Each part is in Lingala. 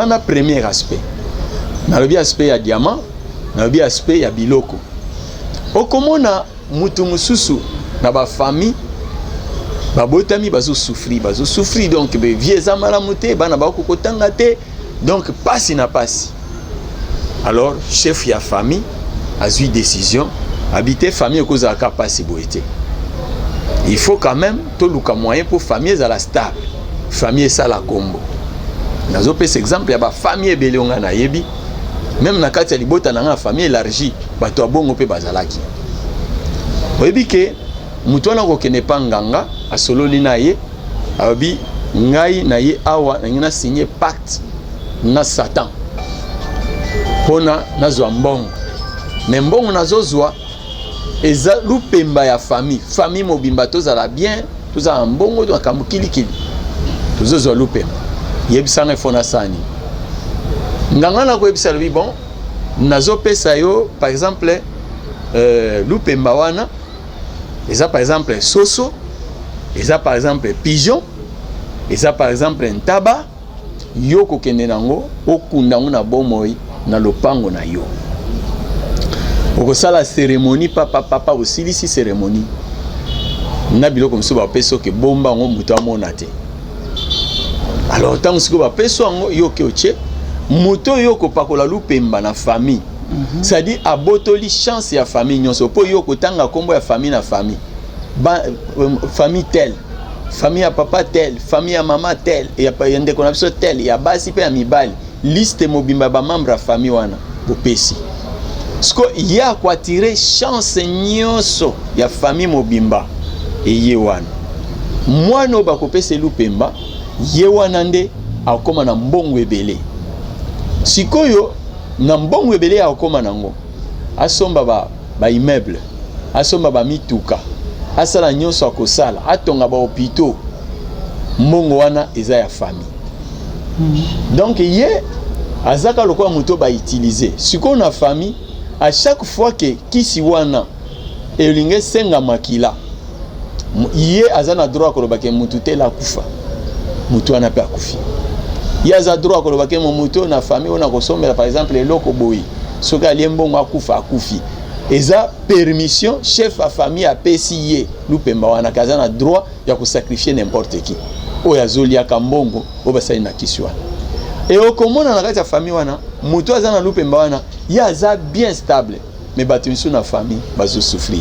Wana premier aspect. Nalobi aspect ya diamant, nalobi aspect ya biloko. Okomona mutu mosusu na bafamille babotami bazosouffrir, bazosouffrir, donc vie eza malamu te, bana bakoki kotanga te, donc pasi na pasi. Alors chef ya famille azwi décision, habite famille ekozalaka pasi boye te, il faut quand même toluka moyen mpo famille ezala stable, famille esala kombo. Nazopesa exemple ya bafamille ebele oyo ngai nayebi, même na kati ya libota na ngai, famille élargie, bato ya bongo mpe bazalaki. Oyebi ke moto wana akokende epa nganga, asololi na ye, alobi: "Ngai na ye awa nangi nasigner pacte na Satan mpona nazwa mbongo, mais mbongo nazozwa eza lupemba ya famille. Famille mobimba tozala bien, tozala mbongo, makambo kilikili, tozozwa lupemba. Yebisanga ifo nasala nini?" Nganga na koyebisa, alobi: "Bon, nazopesa yo par exemple lupemba wana eza par exemple soso, eza par exemple pigeon, eza par exemple ntaba. Yo kokende nango, okunda yango na bomoi na lopango na yo. Okosala cérémonie papa papa, osilisi cérémonie na biloko mosusu bapesi, oke bomba yango, moto amona te. Alors ntango sikoyo bapesi yango, yo oke otie moto oyo okopakola lupemba na famille, c'est-à-dire abotoli chance ya famille nyonso, mpo yo okotanga nkombo ya famille na famille ba, famille tel, famille ya papa tel, famille ya mama tel, ya ndeko na biso tel, ya basi mpe ya mibali, liste mobimba ya bamembre ya famille wana bopesi. Siko ye akoattirer chance nyonso ya famille mobimba eye wana. Mwana oyo bakopesa lupemba, ye wana nde akóma na mbongo ebele. Sikoyo na mbongo ebele ya akóma nango, asomba baimmeuble, ba asomba bamituka, asala nyonso akosala, atonga bahôpitaux, mbongo wana eza ya famille. Donc ye azaka lokola moto bautiliser. Sikoyo na famille, à chaque fois ke kisi wana elingi esenga makila, ye aza na droit koloba ke mutu tel akufa, mutu wana mpe akufi. Ye aza droit koloba ke mo mutu oyo na famille oyo na kosombela par exemple eloko boye, soki alie mbongo akufa, akufi. Eza permission chef ya famille apesi ye lupemba wana, ke aza na droit ya kosacrifier n'importe qui oyo azoliaka mbongo oyo basali na kisi wana. E okomona na kati ya famille wana, moto aza na lupemba wana, ye aza bien stable, mais bato misusu na famille bazosouffrir.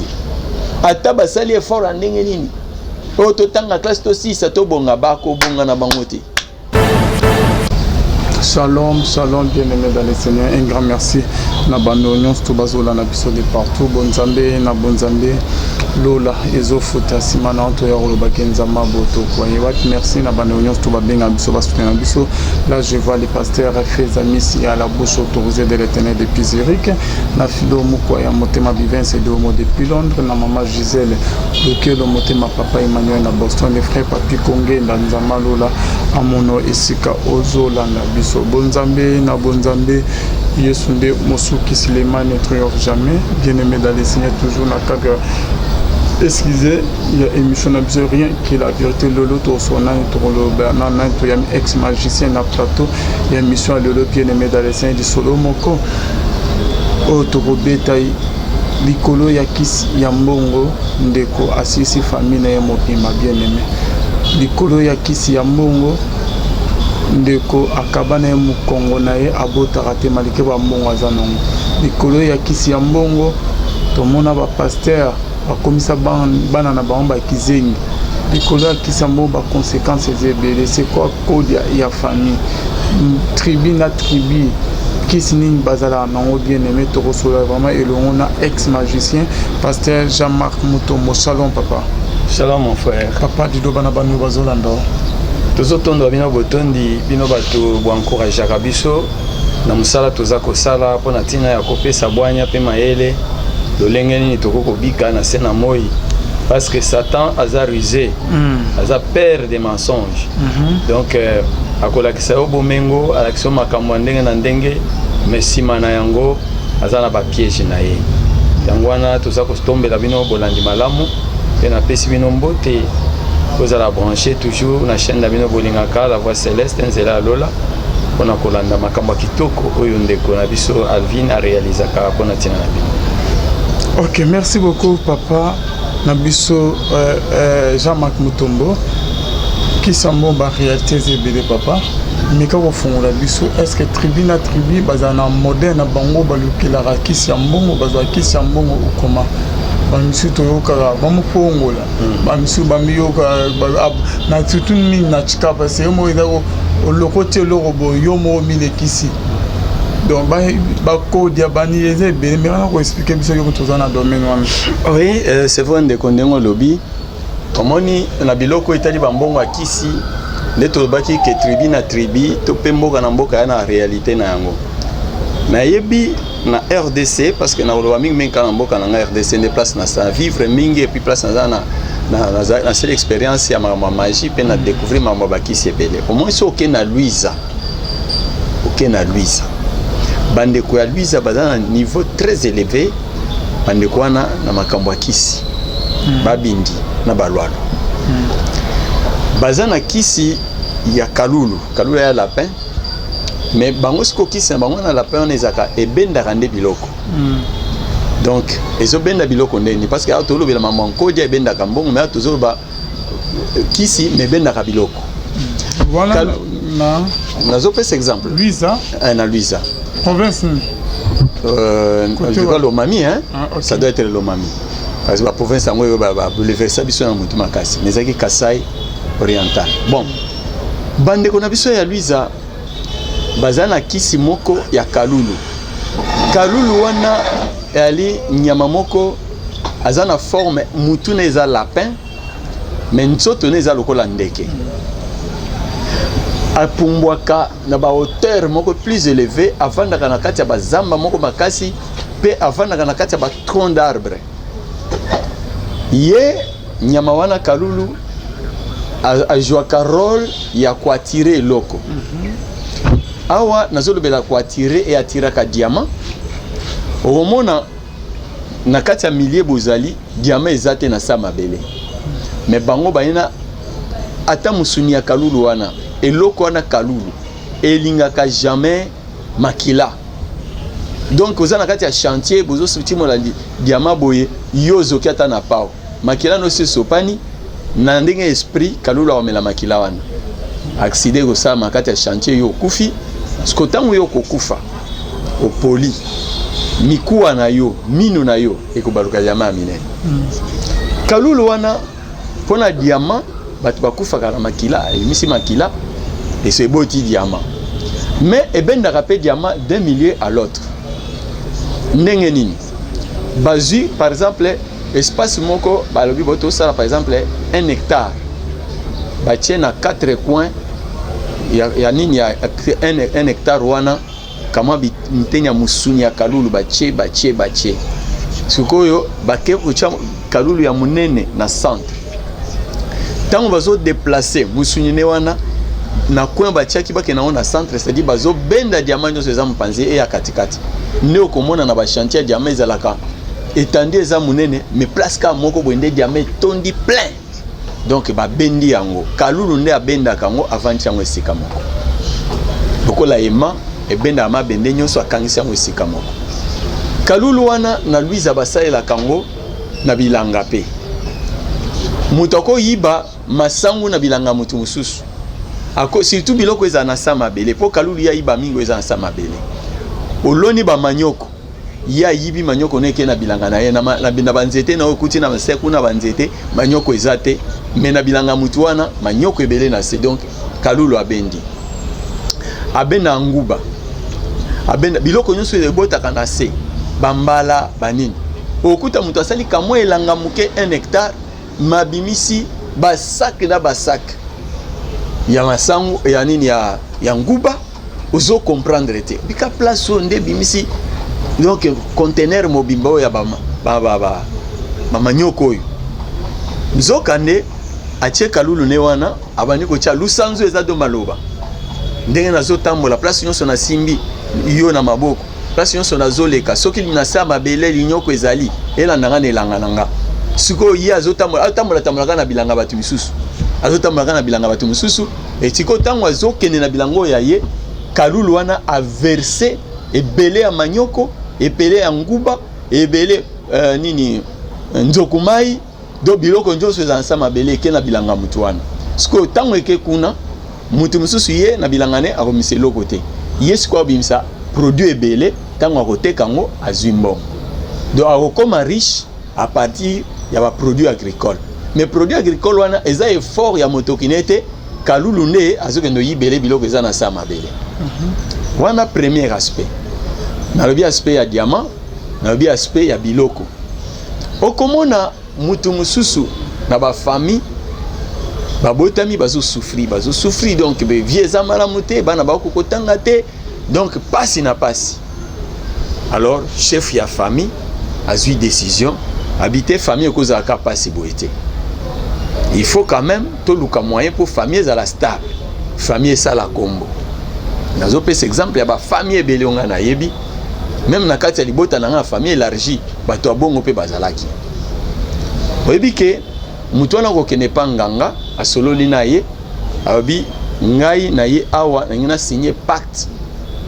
Ata basali effort ya ndenge nini, oyo totanga classe, tosisa, tobonga, bakobonga na bango te. Shalom, shalom, bien-aimé dans le Seigneur. Un grand merci na bando nyonso to bazolanda biso de partout. Bonzambe na bonzambe, lola ezofuta nsima na toya kolobaki Nzambe botoko wapi. Merci na bando nyonso to babenga biso, basoutenir biso. Là, je vois le pasteur Fezamisi à la bouche autorisée de l'Éternel depuis Zurich, na Philo Mukwa ya motema Bivince de depuis Londres, na mama Gisèle Lokelo motema papa Emmanuel na Boston, le frère Papi Kongenda. Nzambe lola amono esika ozolanda biso. Bonzambe na bonzambe, Yesu nde mosukisi, le mal ne triomphe jamais. Bien aimé dans le Seigneur, toujours na cadre, excusez, ya émission na biso Rien que la vérité. Lelo tosona nani, tokoloba na nani? Toyami ex magicien na plateau ya émission ya lelo. Bien aimé dans le Seigneur, lisolo moko oyo tokobeta likolo ya kisi ya mbongo, ndeko asilisi famille na ye mobimba. Bien aimé, likolo ya kisi ya mbongo, ndeko akaba na ye mokongo na ye, abotaka te malike bambongo aza nango. Likolo ya kisi ya mbongo, tomona bapasteur bakomisa bana na bango bakizengi. Likolo ya kisi ya mbongo, baconséquence eza ebele. C'est quoi code ya famille, tribu na tribu? Kisi nini bazalaka nango? Bien aimé, tokosola vraiment elongo na ex magicien pasteur Jean-Marc Mutombo. Shalom, papa. Shalom, mon frère. Papa, liloba na bano bazolanda. Tozotondwa bino botondi, bino bato boencourageaka biso na mosala toza kosala mpo na ntina ya kopesa bwanya mpe mayele lolenge nini tokoki kobika na se na moi, parce que Satan aza rusé, aza père de mensonge. Donc akolakisa yo bomengo, alakisa yo makambo ya ndenge na ndenge, mais nsima na yango aza na bapiège na ye. Yango wana toza kotombela bino bolandi malamu mpe napesi bino mbote. Kozala branché toujours na chaîne na bino bolingaka, La Voix Céleste, nzela ya lola. mpona kolanda makambo ya kitoko oyo ndeko na biso Alvin arealizaka mpona ntina na bino. Ok, merci beaucoup papa na biso Jean-Marc Mutombo. Kisambo, ba réalité eza ebele. Papa, meka kofongola biso. Est ce que tribu na tribu bazala na modèle na bango balukelaka kisi ya mbongo, bazwa kisi ya mbongo? Okoma bamisusu toyokaka bamopongola, bamisusu bamiyoka na surtout mingi na Tshikapa, parce que yo moko eza olokoti eloko boye, yo moko milekisi. Donc bakodia bani eza ebele, mais wana koexpliquer biso yoko toza na domaine wana. Oui, c'est vrai ndeko, ndenge olobi. Omoni, na biloko etali bambongo ya kisi, nde tolobaki ke tribu na tribu to mpe mboka na mboka ya na réalité na yango. Nayebi na RDC, parce que nakoloba mingi kaka na mboka na ngai RDC, nde place na vivre mingi et puis place naza na nasali expérience ya makambo ya magie mpe na découvrir makambo ya bakisi ebele. Omoni, so oke na Luiza, oke na Luiza, bandeko ya Luiza baza na niveau très élevé. Bandeko wana na makambo ya kisi, babindi na balwalo, baza na kisi ya kalulu. Kalulu ya lapin, mais bango sikoyo kisi na bango na lapin wana ezalaka ebendaka nde biloko. Donc ezobenda biloko ndeni? Parce que awa tolobela mambo ya nkodia ebendaka mbongo, mais awa tozoloba kisi mais ebendaka biloko. Wana na Nazopesa exemple. Luiza? Na Luiza. Province nini? Je crois Lomami, hein? Ah, ok. Ça doit être Lomami, parce que baprovince yango oyo babouleversa biso na motu makasi, mais ezalaki Kasai Oriental. Bon, bandeko na biso ya Luiza baza na kisi moko ya kalulu. Kalulu wana eyali nyama moko aza na forme, mutu na eza lapin mais nzoto na eza lokola ndeke. Apumbwaka na bahauteur moko plus élevé, avandaka na kati ya bazamba moko makasi mpe avandaka na kati ya batronc d'arbre. Ye nyama wana kalulu azwaka rôle ya koattirer eloko. Awa nazolobela koattirer, eattiraka diamant. Okomona na kati ya milieu bozali, diamant eza te na sa mabele, mais bango bayina ata mosuni ya kalulu wana. Eloko wana kalulu elingaka jamais makila. Donc oza na kati ya chantier, bozotimola diamant boye, yo ozoki ata na pao, makila nyonso esopani. Na ndenge esprit, kalulu akomela makila wana, accident ekosalama na kati ya chantier, yo okufi. Siko ntango yo okokufa, opoli, mikuwa na yo, mino na yo ekobaluka diamant ya minene. Kalulu wana mpona diamant, bato bakufaka na makila, ebimisi makila, eso eboti diamant. Mais ebendaka mpe diamant d'un milieu à l'autre. Ndenge nini? Bazwi par exemple espace moko, balobi bo tosala par exemple 1 hectare, batie na quatre coins ya nini ya 1 hectare wana kamwa biteni ya mosuni ya kalulu. Batie, batie, batie. Sikoyo bake kotya kalulu ya monene na centre. Ntango bazodéplacer mosuni ne wana na coin batiaki, bakende yango na centre, c'est-à-dire bazobenda diamant nyonso eza mopanzi eya katikati. Nde okomona na bachantier ya diamant, ezalaka étendue eza monene, mais place kaka moko boye nde diamant etondi plein. Donc babendi yango, kalulu nde abendaka yango, avandi yango esika moko lokola ema ebendaka mabende nyonso, akangisi yango esika moko. Kalulu wana na Luiza basalelaka yango na bilanga mpe moto akoyiba masangu na bilanga moto mosusu ako, surtout biloko ezala na sa mabele, mpo kalulu ye ayiba mingi oyo eza na sa mabele. Oloni bamanyoko, ye ayibi manyoko no, eke na bilanga na ye, na banzete na oyo ekuti na se kuna, banzete manyoko eza te, mais na bilanga motu wana manyoko ebele na se. Donc kalulu abendi, abenda nguba, abenda biloko nyonso ebotaka na se, bambala banini. Okuta moto asali kamwa elanga moke, 1 hectare, mabimisi basac na basac ya masangu ya nini ya nguba. Ozo comprendre te bika place oyo nde ebimisi donc conteneur mobimba oyo ya bamanyoko oyo. Nzoka nde atie kalulu ne wana, abandi kotia lusanzu. Eza do maloba ndenge nazotambola, place nyonso nasimbi yo na maboko, place nyonso nazoleka, soki na se ya mabele linyoko ezali, elanda nga na elanga na nga. Sikoyo ye azotambola, azotambola tambolaka na bilanga bato misusu, azotambolaka na bilanga bato mosusu. Etiko ntango azokende na bilanga oyo ya ye. Kalulu wana averse ebele ya manyoko, ebele ya nguba, ebele nini, nzoku mai, do biloko nyonso eza na sa mabele eke na bilanga mutu wana. Sikoyo ntango eke kuna, mutu mosusu ye na bilanga ne akomisa eloko te, ye sikoyo abimisa produit ebele, ntango akoteka yango azwi mbongo, donc akokoma riche à partir ya baproduit agricole. Mais produit agricole wana eza effort ya motoki ne te, kalulu nde azokende oyibele biloko eza na sa mabele wana. Premier aspect nalobi, aspect ya diamant, nalobi aspect ya biloko. Okomona mutu mosusu na bafamille babotami bazosouffrir, bazosouffrir, donc vie eza malamu te, bana bakoki kotanga te, donc pasi na pasi. Alors chef ya famille azwi décision, abi te, famille ekozalaka pasi boye te, il faut quand même toluka moyen mpo famille ezala stable, famille esala kombo. Nazopesa exemple ya bafamille ebele oyo ngai nayebi, même na kati ya libota na ngai ya famille élargie, bato ya bongo mpe bazalaki. Oyebi ke moto wana akokende epa nganga, asololi na ye, alobi: "Ngai na ye awa nangi nasigne pacte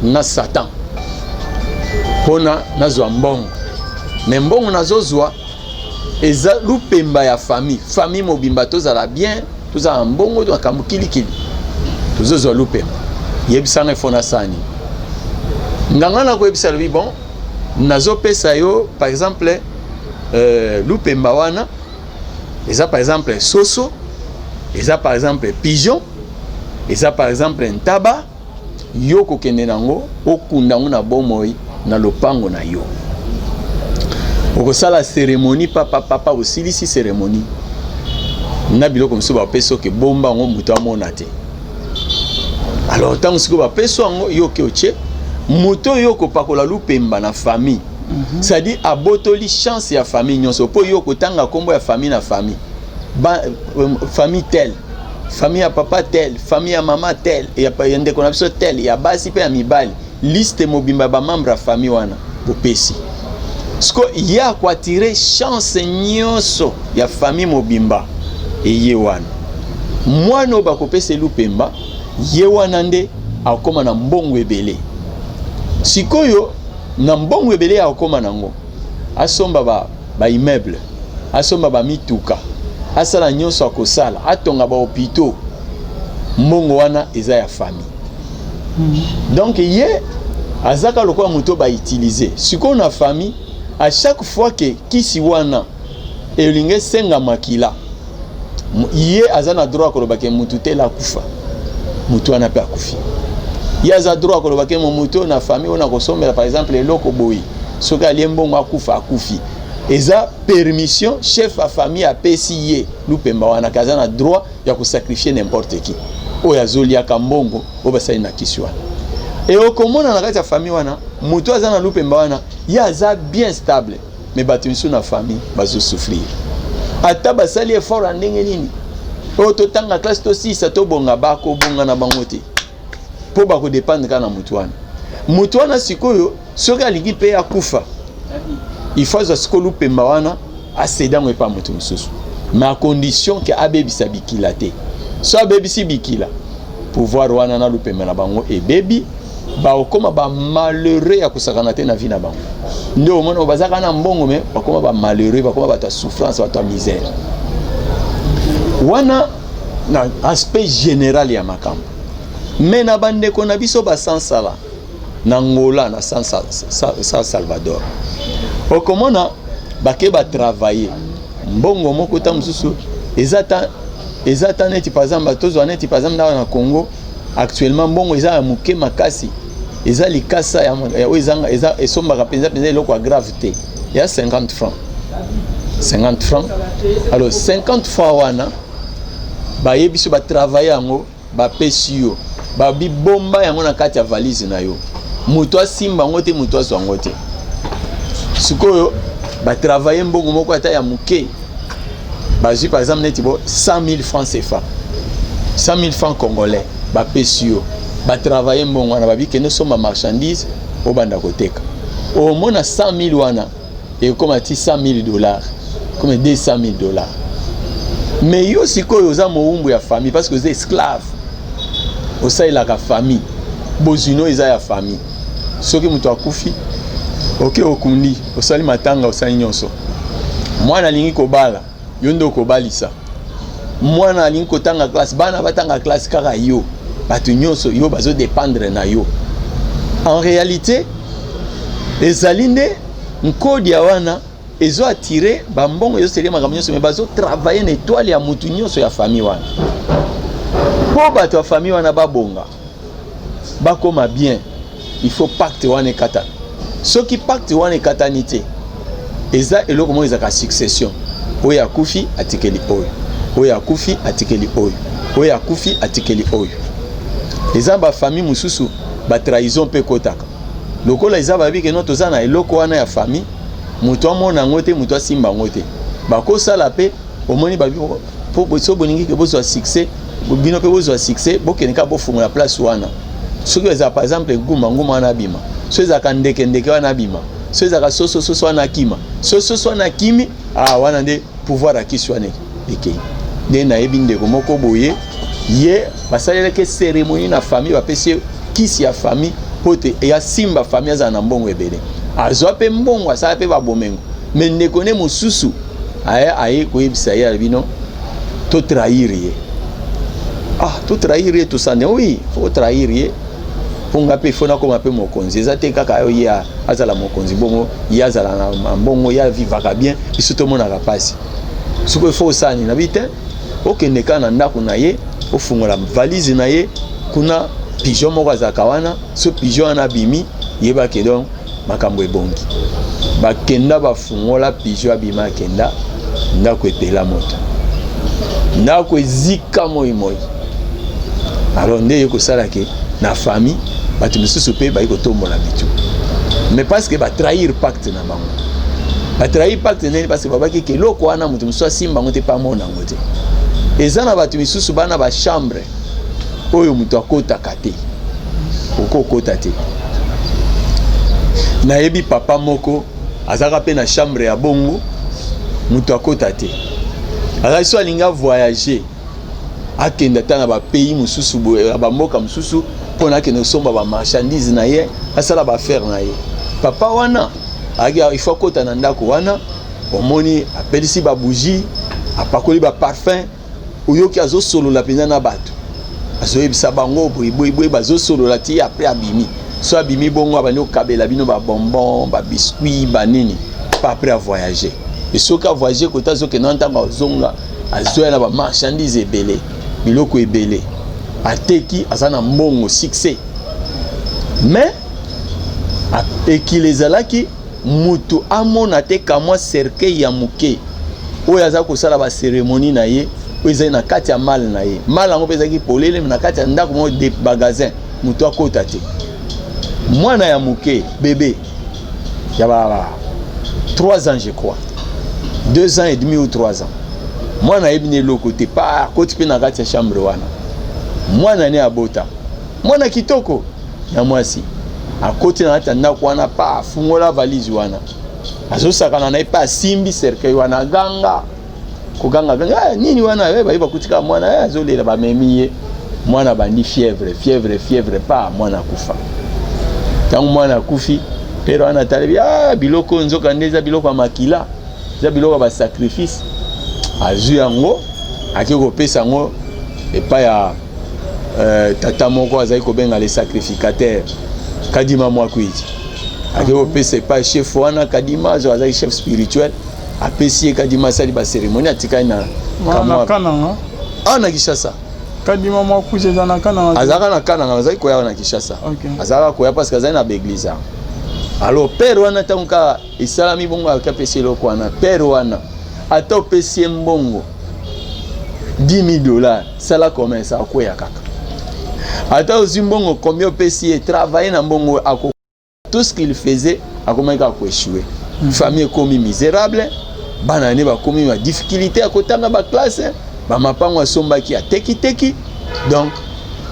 na Satan mpona nazwa mbongo, mais mbongo nazozwa eza lupemba ya famille. Famille mobimba tozala bien, tozala na mbongo, makambo kilikili, tozozwa lupemba. Yebisanga efo nasala nini?" Nganga na koyebisa, alobi: "Bon, nazopesa yo par exemple lupemba wana eza par exemple soso, eza par exemple pigeon, eza par exemple ntaba. Yo kokende nango, okunda yango na bomoi na lopango na yo, okosala cérémonie papa papa. Osilisi cérémonie na biloko mosusu bapesi, oke bomba yango, moto amona te. Alors ntango sikoyo bapesi yango yo, oke otie moto oyo okopakola lupemba na famille, c'est-à-dire abotoli chance ya famille nyonso, mpo yo okotanga nkombo ya famille na famille ba, famille tel, famille ya papa tel, famille ya mama tel, ya ndeko na biso tel, ya basi mpe ya mibali, liste mobimba ya bamembre ya famille wana bopesi. Siko ye akoattirer chance nyonso ya famille mobimba eye wana. Mwana oyo bakopesa lupemba, ye wana nde akóma na mbongo ebele. Sikoyo na mbongo ebele akóma nango, asomba baimmeuble, ba asomba bamituka, asala nyonso akosala, atonga bahôpitaux, mbongo wana eza ya famille. Donc ye azaka lokola moto bautiliser. Sikoyo na famille, à chaque fois ke kisi wana elingi esenga makila, ye aza na droit koloba ke mutu tel akufa, mutu wana mpe akufi. Ye aza droit koloba ke mo mutu oyo na famille oyo nakosombela par exemple eloko boye, soki alie mbongo akufa, akufi. Eza permission chef ya famille apesi ye lupemba wana, ke aza na droit ya kosacrifier n'importe qui oyo azoliaka mbongo oyo basali na kisi wana. E okomona na kati ya famille wana, moto aza na lupemba wana, ye aza bien stable, mais bato misusu na famille bazosouffrir. Ata basali effort ya ndenge nini, oyo totanga classe, tosisa, tobonga, bakobonga na bango te, mpo bakodépendre kaka na motu wana. Motu wana sikoyo, soki alingi mpe akufa, il faut azwa sikoyo lupemba wana, acéder yango epa moto mosusu, mais à condition ke abebisa bikila te. So abebisi bikila, pouvoir wana na lupemba na bango ebebi, bakokóma bamalheureux ya kosakana te na vie na bango. Nde omona bazaka na mbongo, mais bakóma bamalheureux, bakóma bato ya souffrance, bato ya misère. Wana na aspect général ya makambo. Mais na bandeko na biso basansala na Ngola, na San Salvador, okomona bake batravailler mbongo moko ta mosusu eza ta neti par exemple tozwa neti par exemple na Congo actuellement, mbongo eza ya moke makasi, eza likasa oyo eza esombaka mpenza mpenza eloko ya grave te, ya 50 francs, 50 francs. Alors 50 francs wana, bayebi so batravailler yango, bapesi yo, babibomba yango na kati ya valise na yo, moto asimba yango te, moto azwa yango te. Sikoyo batravailler mbongo moko ata ya moke, bazwi par exemple neti bo 100 000 francs CFA, 100 000 francs congolais, bapesi yo, batravailler mbongo wana, babi kende osomba marchandise, obanda koteka. Omona 100 000 wana ekóma ti 100 000 dollars, comme 200 000 dollars. Mais yo sikoyo oza mowumbu ya famille, parce que oza esclave, osalelaka famille. Bozwi no eza ya famille. Soki moto akufi, oke okundi, osali matanga, osali nyonso. Mwana alingi kobala, yo nde okobalisa. Mwana alingi kotanga classe, bana batanga classe kaka yo. Bato nyonso yo bazo dépendre na yo. En réalité, ezali nde nkodia wana ezo attirer bambongo, ezoselie makambo nyonso, mais bazo travailler na étoile ya mutu nyonso ya famille wana. Mpo bato ya famille wana babonga, bakoma bien, il faut pacte wana ekatana. Soki pacte wana ekatani te, eza eloko moko ezalaka succession. Oyo akufi atikeli oyo, oyo akufi atikeli oyo, oyo akufi atikeli oyo. Eza bafamille mosusu, batrahison mpe ekotaka. Lokola eza bayebi ke no toza na eloko wana ya famille, moto amona yango te, moto asimba yango te, bakosala mpe. Omoni, babi po so bolingi ke bozwa succès, bino mpe bozwa succès, bokende kaka bofungola place wana. Soki ezala par exemple nguma, nguma wana abima. So ezalaka ndeke, ndeke wana abima. So ezalaka soso, soso wana akima. So soso wana akimi, ah, wana nde pouvoir akisi wana ekei. Nde nayebi ndeko moko boye, ye basalelaki cérémonie na famille, bapesi ye kisi ya famille mpo te ya simba famille, azala na mbongo ebele. Azwa mpe mbongo, asala mpe babomengo. Mais ndeko ne mosusu aye koyebisa ye, alobi no, totrahir ye. Ah, totrahir ye, tosande. Oui, faut trahir ye mpo nga mpe faut nakoma mpe mokonzi. Eza te kaka oyo ye azala mokonzi bongo, ye azala na mbongo, ye avivaka bien, biso tomonaka mpasi. Soki faut osala nini, nabi te, okende kaka na ndako na ye, ofungola valise na ye, kuna pigeon moko azalaka wana. So pigeon wana abimi, yebake donc makambo ebongi. Bakenda, bafungola, pigeon abima, akenda, ndako epela moto, ndako ezika moi moi. Alors nde ye kosala ke na famille bato misusu mpe bayi kotombola mitu, mais parce que batrahir pacte na bango. Batrahir pacte nini? Parce que babaki ke eloko wana moto mosusu asimba yango te, mpe amona yango te. Eza na bato misusu bana bachambre oyo moto akotaka te, okokota te. Nayebi papa moko azalaka mpe na chambre ya bongo, moto akota te. Azali so alingi avoyage, akende ata na bapays mosusu boye, na bamboka mosusu, mpona akende kosomba bamarchandise na ye, asala baaffaire na ye. Papa wana ayaki, il faut akota na ndako wana. Omoni, apelisi babougie, apakoli baparfum, oyoki azosolola mpenza na bato, azoyebisa bango boye boye boye, bazosolola ti après abimi. So abimi bongo, abandi kokabela bino babonbon, babiscuit, banini, pa après avoyage. E soki avoyage kota, azokende wana, ntango azonga, azoya na bamarchandise ebele, biloko ebele ateki, aza na mbongo, succès. Mais ekili ezalaki moto amona te kamwa cercueil ya moke oyo aza kosala bacérémonie na ye, oyo ezali na kati ya malle na ye. Malle yango mpe ezalaki polele na kati ya ndako moko de magasin, moto akota te. Mwana ya moke, bébé ya ba 3 ans, je crois 2 ans et demi ou 3 ans, mwana ayebi na eloko te, pa akoti mpe na kati ya chambre wana. Mwana ne abota, mwana kitoko ya mwasi, akoti na kati ya ndako wana, pa afungola valise wana, azosakana na ye, mpe asimbi cercueil wana, aganga koganga ganga. "Ah, nini wana?" Eh, baye bakuti kaka mwana, eh, azolela. Bamemi ye, mwana bandi fièvre, fièvre, fièvre, pa mwana akufa. Ntango mwana akufi, pere wana atalebi: "Ah, biloko oyo nzoka nde eza biloko ya makila, eza biloko ya basacrifice." Azwi yango, ake kopesa yango epai ya tata moko azali kobenga le sacrificateur Kadima Mwakwiti. Ake kopesa epai chef wana Kadima, azo azali chef spirituel. Apesi ye, Kadima asali bacérémonie, atikali na na Kananga? Awa na Kinshasa. Kadima Mwakwiti eza na Kananga? Azalaka na Kananga, azali koya na Kinshasa. Azalaka koya parce que azali na baeglise awa. Alors père wana, ntango kaka esalami bongo, akapesi eloko wana. Père wana, ata opesi ye mbongo 10 000 $, sala commerce, akweya kaka. Ata ozwi mbongo combien, opesi ye, travaille na mbongo, ako tout ce qu'il faisait akomaki kaka koéchouer. Famille ekomi misérable, bana ne bakomi badifficulté ya kotanga baclasse, bamapango asombaki atekiteki. Donc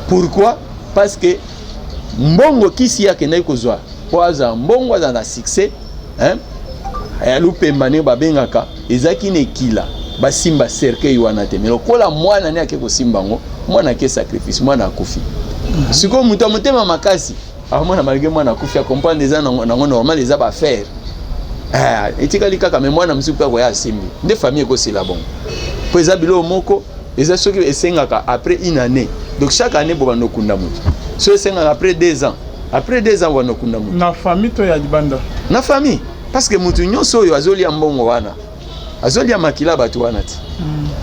pourquoi? Parce que mbongo kisi ye akendaki kozwa mpo azala mbongo, azala na succès, hein? Ya lupemba ndenge babengaka, ezalaki na ekila basimba cercueil wana te. Mais lokola mwana ne ake kosimba yango, mwana ake sacrifice, mwana akufi. Sikoyo moto ya motema makasi amona malgré mwana akufi, acomprendre eza nango normal, eza baaffaire etikali kaka. Mais mwana mosusu mpe akoya, asimbi nde famille ekosila bongo, mpo eza biloko moko eza soki esengaka après une année, donc chaque année bobanda okunda moto. So esengaka après 2 ans, après 2 ans bobanda okunda moto. Na famille to ya libanda? Na famille, parce que moto nyonso oyo azolia mbongo wana azolia makila bato wana ti.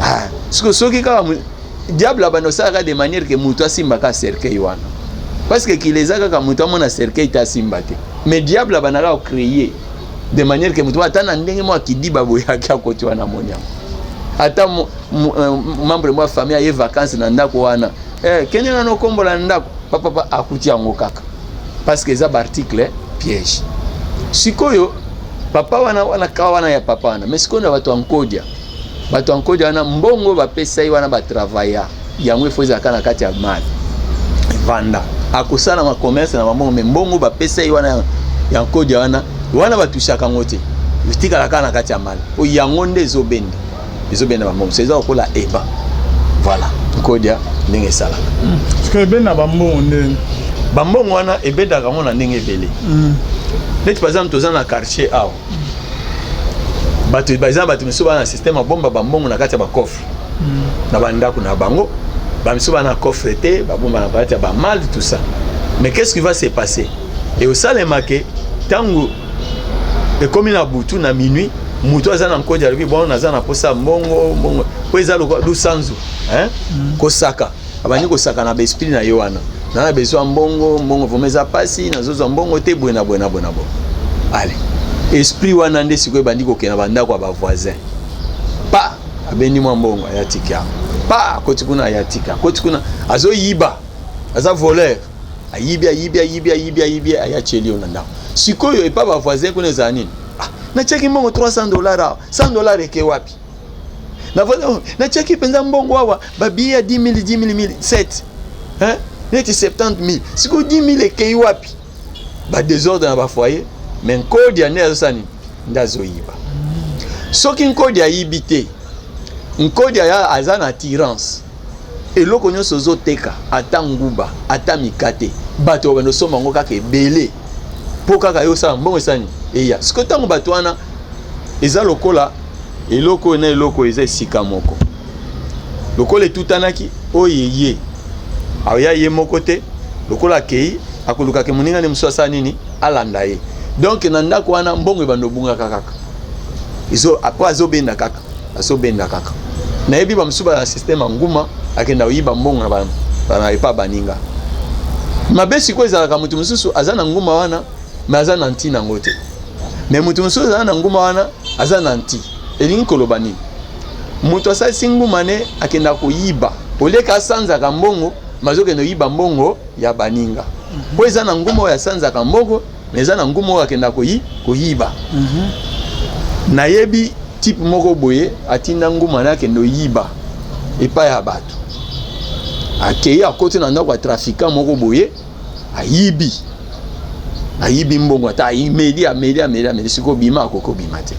Ah, soki kaka diable abanda osalaka de manière que moto asimbaka cercueil wana, parce que kila eza kaka moto amona cercueil te, asimba te. Mais diable abandaka kocréer de manière que moto ata na ndenge moko akidiba boye aki akoti wana, amoni yango. Ata membre mwa famille aye vacance na ndako wana, kende nano okombola na ndako, papapa akuti yango kaka, parce que eza baarticle piège. Sikoyo papa wana wana ka wana ya papa wana, mais sikoyo na bato ya nkodia, bato ya nkodia wana, mbongo bapesa ye wana, batravailla yango, efo ezalaka na kati ya malle, evanda, akosala macommerce na bambongo. Mais mbongo bapesa ye wana ya nkodia wana wana, batushaka yango te, etikala kaka na kati ya malle. Oyo yango nde ezobenda bambongo. So eza lokola eba, voilà nkodia ndenge esalaka. Parce que ebenda bambongo ndeni? Bambongo wana ebendaka yango na ndenge ebele. Neti par exemple toza na quartier awa, bato baza, bato misusu baa na système abomba bambongo na kati ya bacoffre na bandako na bango, bamisusu baa na coffre te, babomba na kati ya bamalle, tout ça. Mais qu'est-ce qui va se passer? E osalema ke ntango ekomi na butu, na minuit, moto aza na nkodi alobi: "Bon, naza na posa mbongo, mbongo." Po eza lokola lusanzu, hein? Kosaka, abandi kosaka na baesprit na ye wana: "Na besoin mbongo, mbongo vraiment eza pasi, nazozwa mbongo te, boye na boye na boye na boye." Ale esprit wana nde sikoyo ebandi kokende na bandako ya bavoisin, pa abendi mwa mbongo, aya tika, pa akoti kuna, aya tika, akoti kuna, azoyiba, aza voleur, ayibi, ayibi, ayibi, ayibi, ayibi, aya tieli yo na ndako. Sikoyo epa bavoisin kuna ezala nini? "Ah, natiaki mbongo 300 dollar awa, 100 dollar eke wapi?" Na voisin: "Oh, natiaki mpenza mbongo awa, babillet ya 10 000, 10 000, 7, hein? Neti 70 000, sikoyo 10 000 ekei wapi?" Badésordre na bafoyer. Mais nkodi nde azosala nini? Nde azoyiba. Soki nkodi ayibi te, nkodi aya aza na attirance. Eloko nyonso ozoteka, ata nguba, ata mikate, bato babanda osomba yango kaka ebele, mpo kaka yo osala mbongo, esala nini, eya. Sikoyo ntango bato wana eza lokola eloko oyo na eloko eza esika moko, lokola etutanaki, oyo eye aya ye moko te, lokola akei akolukaka moninga ne mosusu asala nini, alanda ye. Donc na ndako wana mbongo ebanda obungaka kaka, po azobenda kaka, azobenda kaka. Nayebi bamosusu bana système ya nguma, akenda koyiba mbongo na bana epa baninga mabe. Sikoyo ezalaka moto mosusu aza na nguma wana, mais aza na ntina yango te. Mais moto mosusu aza na nguma wana, aza na nti. Elingi koloba nini? Moto asalisi nguma ne akenda koyiba, oleka asanzaka mbongo, mazokende koyiba mbongo ya baninga, mpo eza na nguma oyo asanzaka mbongo, mais eza na nguma oyo akenda koyiba. Nayebi type moko boye atinda nguma ne akende oyiba epai ya bato. Akei, akoti na ndako ya trafiquant moko boye, ayibi, ayibi mbongo, ata ameli, ameli, ameli, ameli. Sikoyo bima, akoki obima te,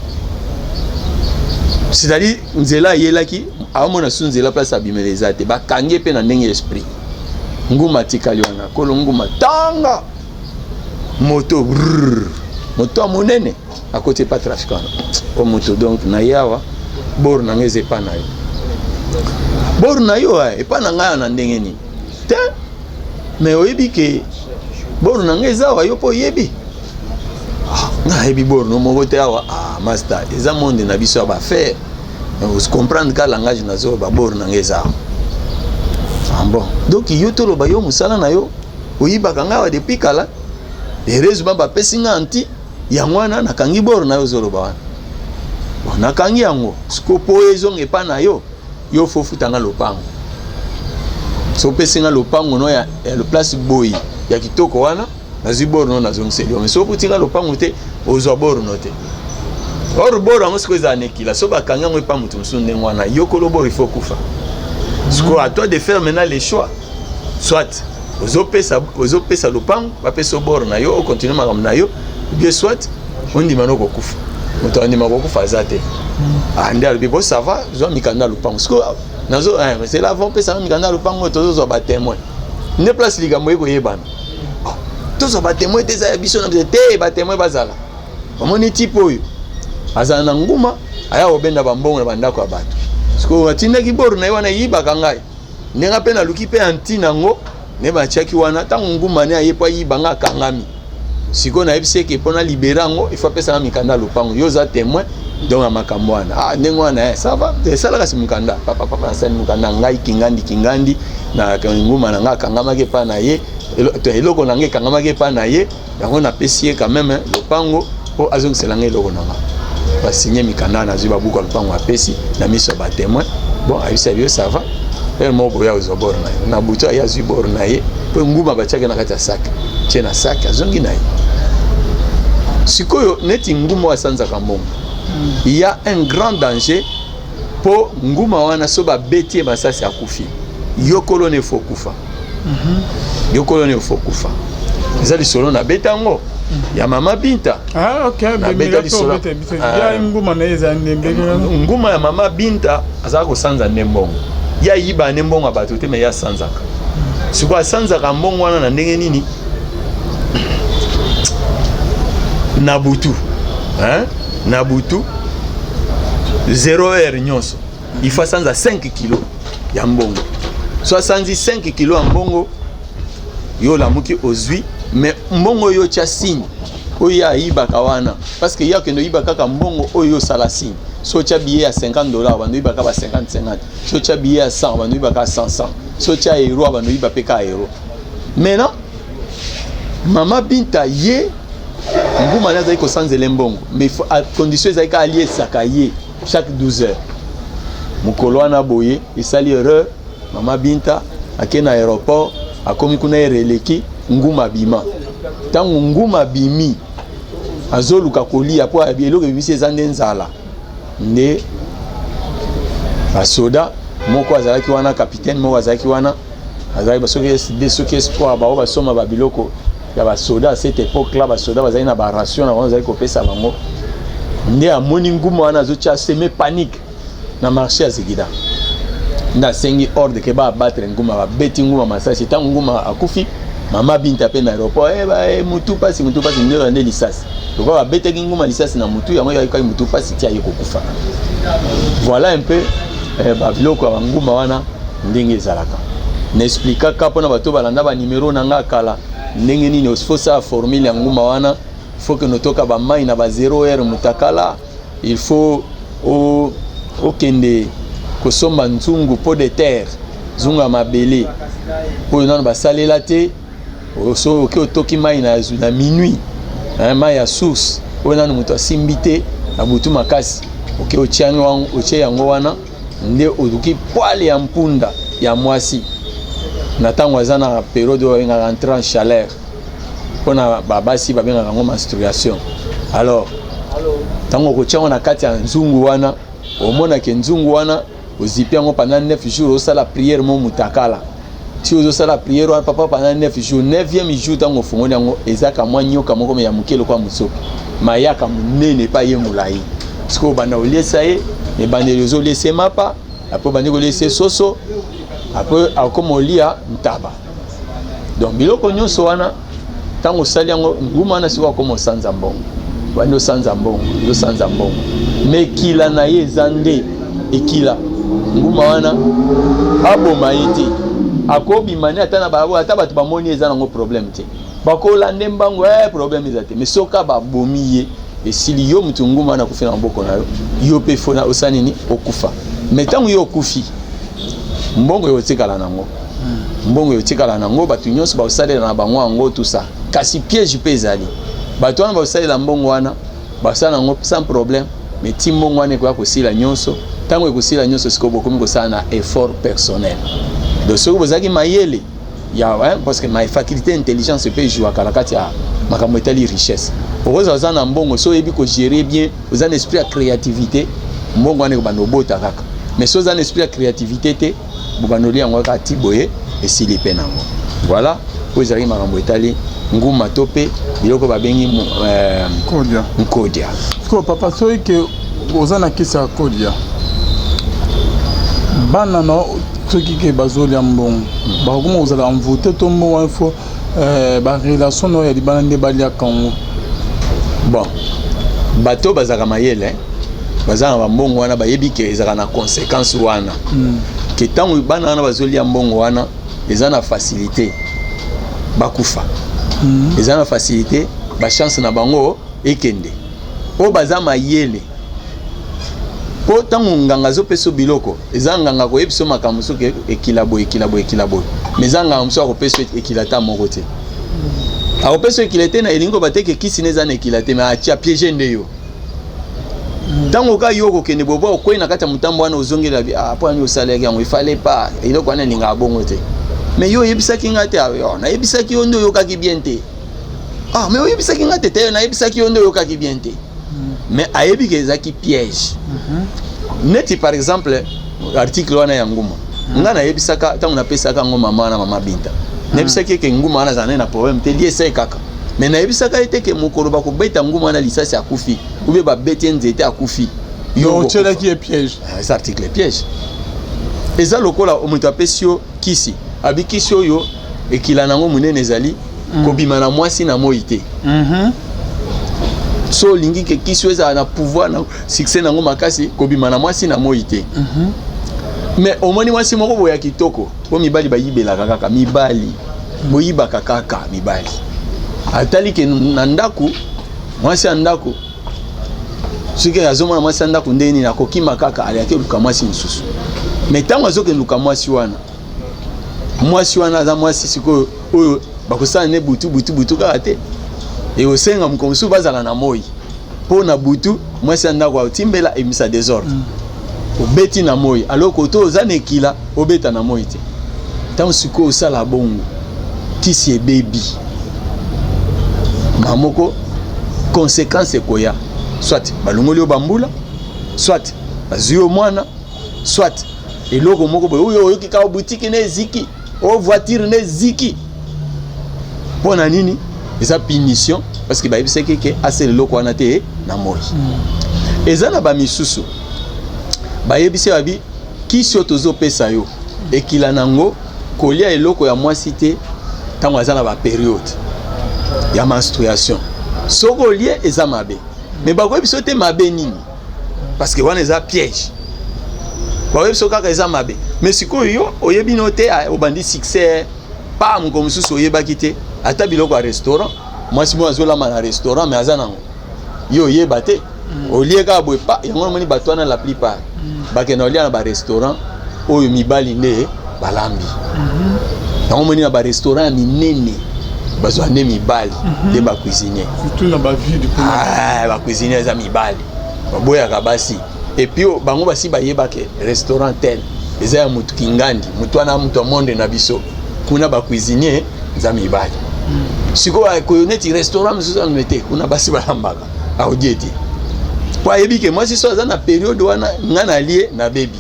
c'est-à-dire nzela ayelaki aomona su nzela place abimela eza te. Bakangi mpe na ndenge esprit nguma atikali wana. Kolo nguma tanga moto brrr, moto ya monene akoti epa trafiquant wana o moto. Donc na ye awa, bor na ngai eza epa na yo, bor na yo epa na ngai awa na ndenge nini te? Mais oyebi ke bor na ngai eza awa, yo mpo oyebi. Ah, ngai nayebi bor no moko te awa. Ah, master, eza monde na biso ya baaffaire, comprendre ka langage nazoba. Bor na ngai eza awa. Ah bon, donc yo toloba yo mosala na yo oyibaka ngai awa depuis kala. Heureusement bapesi nga anti yango wana, nakangi bor na yo ozoloba wana. Bon, nakangi yango siko po ezonga epa na yo, yo fo futanga lopango. So opesi nga lopango no ya place boyi ya kitoko wana, nazwi bor no, nazongiseli yo. Mais so ofuti nga lopango te, ozwa bor no te. Or bor yango sikoyo ezala na ekila. So bakangi yango epa moto mosusu ndenge wana, yo kolo bor, il faut kufa. Sikoyo à toi de faire maintenant les choix: soit ozopesa lopango, bapesa bor na yo, ocontinue makambo na yo, bien soit ondima no kokufa. Moto andima kokufa aza te. Ah, nde alobi: "Bo ça va, zwa mikanda ya lopango." Sikoyo nazo c'est là avant opesanga mikanda ya lopango, tozozwa batémoin. Nde place likambo ekoyebana. Oh, tozwa batemoin te, eza ya biso na biso te, batemoin bazala. Omoni type oyo azala na nguma, aya kobenda bambongo na bandako ya bato. Sikoyo atindaki bor na ye wana eyibaka ngai, ndenge mpe naluki mpe anti nango nde batiaki wana. Ntango nguma ne aye mpo ayiba nga, akangami. Sikoyo nayebisi eke mpo na libere yango, ifo apesanga mikanda ya lopango. Yo oza témoin donc ya makambo wana. Ah, ndenge wana, eh, ça va, esalaka si mokanda papa papa, nasali mokanda ngai kingandi kingandi na nguma na ngai akangamaki epai na ye, eloko na ngai ekangamaki epai na ye, yango napesi ye quand même lopango mpo azongisela ngai eloko na nga. Basinye mikanda, nazwi babuku ya lopango, apesi na miso ya batémoin. Bon, ayebisa biyo ça va, heure moko boya kozwa bor na ye. Na butu aye azwi bor na ye, mpo nguma batiaki na kati ya sac, tie na sac, azongi na ye. Sikoyo neti nguma oyo asanzaka mbongo, il y a un grand danger, mpo nguma wana so babeti ye masasi akufi, yo kolo ne fo kufa, yo kolo ne fo kufa. Eza lisolo nabeta yango ya mama Binta. Ah, ok. Nabeta lisolo. Ya nguma na ye eza ndembe. Nguma ya mama Binta azalaka kosanza nde mbongo. Ye ayiba nde mbongo ya bato te, me ye asanzaka. Sikoyo asanzaka mbongo wana na ndenge nini? Na butu, hein? Na butu 0 heure nyonso il faut asanza 5 kilo ya mbongo. So asanzi 5 kilo ya mbongo, yo olamuki ozwi, mais mbongo oyo otya signe oyo ye ayibaka wana, parce que ye akende oyiba kaka mbongo oyo osala signe. So otya billet ya 50 $, bando oyibaka ba 50 50. So otya billet ya 100, bando oyibaka 100 100. So otya euro, bando oyiba mpe ka euro. Maintenant mama Binta, ye nguma ne azali kosanzela mbongo, mais à condition ezali kaka aliesaka ye chaque 12 heures. Mokolo wana boye esali erreur, mama Binta ake na aéroport, akomi kuna, heure eleki, nguma abima. Ntango nguma abimi, azoluka kolia mpo eloko ebimisi eza nde nzala. Nde basoda moko azalaki wana, capitaine moko azalaki wana, azalaki soki SD soki espoir, bao basomba babiloko ya basoda. À cette époque là basoda bazalaki na baration na bango, azalaki kopesa bango. Nde amoni nguma wana azotia semer panique na marché ya Zigida, nde asengi ordre ke baabattre nguma. Babeti nguma masasi. Ntango nguma akufi, mama Binta mpe na aéroport, eh, eh, mutu pasi, mutu pasi. Nde nde lisasi, lokola babetaki nguma lisasi na mutu, yango eyakaki mutu pasi ti aye kokufa. Voilà un peu, eh, babiloko ya banguma wana ndenge ezalaka. Na expliquaka mpona bato balanda banimero na nga kala ndenge nini osala formule ya nguma wana. Faut que notoka bamai na ba 0 heure mutakala, il faut okende kosomba nzungu pot de terre, nzungu ya mabele oyo nano basalela te. So oke otoki mai na minuit, mai ya source oyo nano moto asimbi te, na butu makasi oke otie yango wana. Nde oluki poil ya mpunda ya mwasi na ntango aza na période oyo babengaka entrée en chaleur, mpona babasi babengaka yango menstruation. Alors ntango okotia yango na kati ya nzungu wana, omonake nzungu wana ozipi yango pendant 9 jours, osala prière mo mutakala ti ozosala prière wana papa pendant 9 jours. 9e jour, ntango ofungoli yango, ezaka mwa nyoka moko ya moke lokola mosopi, mayaka monene epai ye molai. Sikoyo obanda oliesa ye. Ebandeli ozoliesa ye mapa, après obandi koliesa ye soso, après akoma olia ntaba. Donc biloko nyonso wana, ntango osali yango, nguma wana sikoyo akoma osanza mbongo. Bandi osanza mbongo, ozosanza mbongo, mais ekila na ye eza nde ekila. Nguma wana aboma ye te, akobima ne ata na balabala, ata bato bamoni, eza nango problème te, bakolanda mbango, eh, problème eza te. Mais soka babomi ye, esili. Yo motu nguma wana akufi na maboko na yo, yo mpe fona osala nini? Okufa. Mais ntango yo okufi, mbongo ekotikala nango, mbongo ekotikala nango, bato nyonso bakosalela na bango yango, tout ça. Kasi piège mpe ezali, bato wana bakosalela mbongo wana, basala yango sans problème, mais ti mbongo wana ekoya kosila nyonso. Ntango ekosila nyonso, sikoyo bokomi kosala na effort personnel. Donc soki bozalaki mayele ya, hein, parce que ma faculté intelligence mpe ejouaka na kati ya makambo etali richesse. Okozala oza na mbongo, so oyebi kogérer bien, oza na esprit ya créativité, mbongo wana ekobanda obota kaka. Mais so oza na esprit ya créativité te, bobanda olia yango kaka ti boye esili mpe nango. Voilà oyo ezalaki makambo etali nguma to mpe biloko babengi Kodia. Nkodia. Sikoyo papa, soki ke oza na kisi ya kodia, bana na Soki ke bazolia mbongo, bakokoma kozala envoûté to mbongo wana, faut barelation na oyo ya libanda nde baliaka yango? Bon, bato bazalaka mayele, baza na bambongo wana, bayebi ke ezalaka na conséquence wana, ke ntango bana wana bazolia mbongo wana, eza na facilité bakufa, eza na facilité bachance na bango ekende. Oyo baza mayele, mpo ntango nganga azopesa biloko, eza nganga koyebi biso makambo soki ekila boye, ekila boye, ekila boye, mais eza nganga mosusu akopesa ekila ta moko te, akopesa ekila te na elingi koba te ke kisi ne eza na ekila te, mais atia piège nde yo. Ntango kaka yo okokende boye, po okwei na kati ya motambo wana, ozongela bi: "Ah, mpo ani osalaki yango? Ifale pa eloko wana elingaka bongo te, mais yo oyebisaki nga te." "Ah, nayebisaki yo nde oyokaki bien te." "Ah, mais oyebisaki nga te." "Te, nayebisaki yo nde oyokaki bien te." Mais ayebi ke ezalaki piège. Neti par exemple article wana ya nguma, nga nayebisaka ntango napesaka yango mama wana, mama Binta, nayebisaki eke nguma wana azala na problème te, lie esai kaka. Mais nayebisaka ye te ke mokolo bakobeta nguma wana lisasi, akufi, ou bien babeti ye nzete, akufi. Yo otielaki ye piège. Eza article piège. Eza lokola moto apesi yo kisi, abi kisi oyo ekila nango monene ezali kobima na mwasi na moi te. So olingi ke kisi oyo ezala na pouvoir na succès nango makasi, kobima na mwasi na moi te. Mais omoni mwasi moko boye ya kitoko, mpo mibali bayibelaka kaka, mibali boyibaka kaka. Mibali atali ke na ndako, mwasi ya ndako, soki azomona mwasi ya ndako ndenge nini, akokima kaka, alingaki oluka mwasi mosusu. Mais ntango azokende luka mwasi wana, mwasi wana aza mwasi sikoyo oyo bakosala ne butu butu butu kaka te, ekosenga mokolo mosusu bazala na moi, mpo na butu mwasi ya ndako aotimbela emisa désordre. Obeti na moi, alors koto oza na ekila, obeta na moi te. Ntango sikoyo osala bongo, kisi ebebi ma moko, conséquence ekoya: soit balongoli yo bambula, soit bazwi yo mwana, soit eloko moko boye oyo oyoki kaka boutique na eziki, o voiture na eziki. Mpo na nini? Eza punition, parce que bayebisaki ke asala eloko wana te na moi. Eza na bamisusu bayebisi babi kisi oyo tozopesa yo, ekila nango kolia eloko ya mwasi te ntango aza na bapériode ya menstruation. Soki olie, eza mabe. Mais bakoyebi biso te mabe nini, parce que wana eza piège. Bakoyebi biso kaka eza mabe. Mais sikoyo yo oyebi no te, obandi succès pa moko mosusu, oyebaki te, ata biloko ya restaurant, mwasi moko azolamba na restaurant, mais aza nango, yo oyeba te, olie kaka boye pa yango. Namoni bato wana, la plupart bakenda kolia na barestaurant oyo mibali nde balambi yango. Moni na barestaurant ya minene, bazwa nde mibali nde bacuisinier. Surtout na bavide. Ah, bacuisinier eza mibali, baboyaka basi. Et puis bango basi bayebake restaurant tel eza ya mutu kingandi, mutu wana mutu ya monde na biso kuna, bacuisinier eza mibali. Sikoyo koyo neti restaurant mosusu ano te, kuna basi balambaka, aodie te, po ayebi ke mwasi so aza na période wana, nga nalie, nabebi,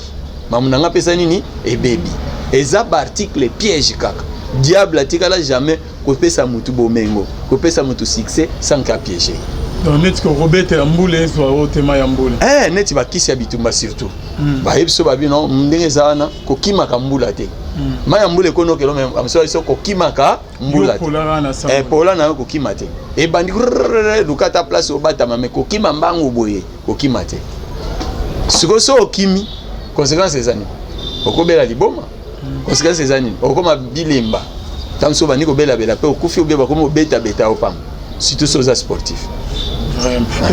mamu na nga apesa nini, ebebi. Eza baarticle piège kaka. Diable atikala jamais kopesa mutu bomengo, kopesa mutu succès sans ka piéger. Donc neti kokobetela mbula, ezwa oyo tema ya mbula. Eh, neti bakisi ya bitumba surtout, bayebi so babi no ndenge eza wana, kokimaka mbula te. Mai ya mbula ekonokelo, mais biso kokimaka mbula te. Eh, pola na yo, kokima te. Ebandi, luka ata place obatama, mais kokima mbangu boye, kokima te. Sikoyo so okimi, conséquence eza nini? Okobela liboma. Conséquence eza nini? Okoma bilemba. Ntango so obandi kobelabela mpe okufi, obie bakomi obetabeta yo pamba, surtout so oza sportif.